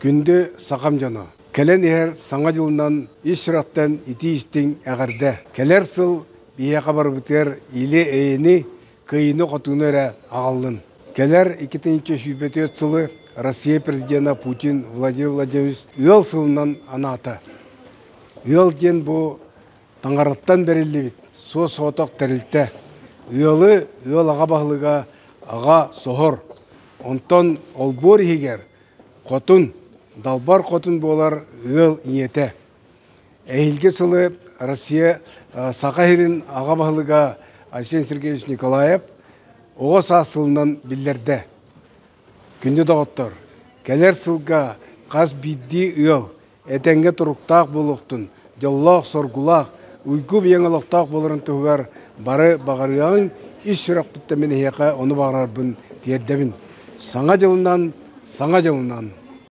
Күндү сахам дьоно! Кэлэн иһэр Саҥа дьылынан ис сүрэхтэн итии-истиҥ эҕэрдэ! Кэлэр сыл биһиэхэ барыбытыгар или-эйэни, кыайыыны-хотууну эрэ аҕаллын. Кэлэр 2024 сылы Россия президена Путин Владимир Владимирович ыал сылынан анаата. Ыал диэн бу таҥараттан бэриллибит суос-соҕотох тэрилтэ. Ыалы ыал аҕа баһылыга аҕа соһор. Онтон олбуор иһигэр Хотун, далбар хотун буолар ыал ийэтэ. Эһиилги сылы Россия Саха сирин аҕа баһылыга Айсен Сергеевич Николаев оҕо саас сылынан биллэрдэ. Күндү доҕоттор, кэлэр сылга хас биирдии ыал этэҥҥэ туруктаах буолуохтун, дьоллоох-соргулаах, уйгу-бийэҥ олохтоох буоларын туһугар бары баҕарыаҕыҥ, ис сүрэхпиттэн мин эһиэхэ ону баҕарарбын тиэрдэбин. Саҥа дьылынан, саҥа дьылынан!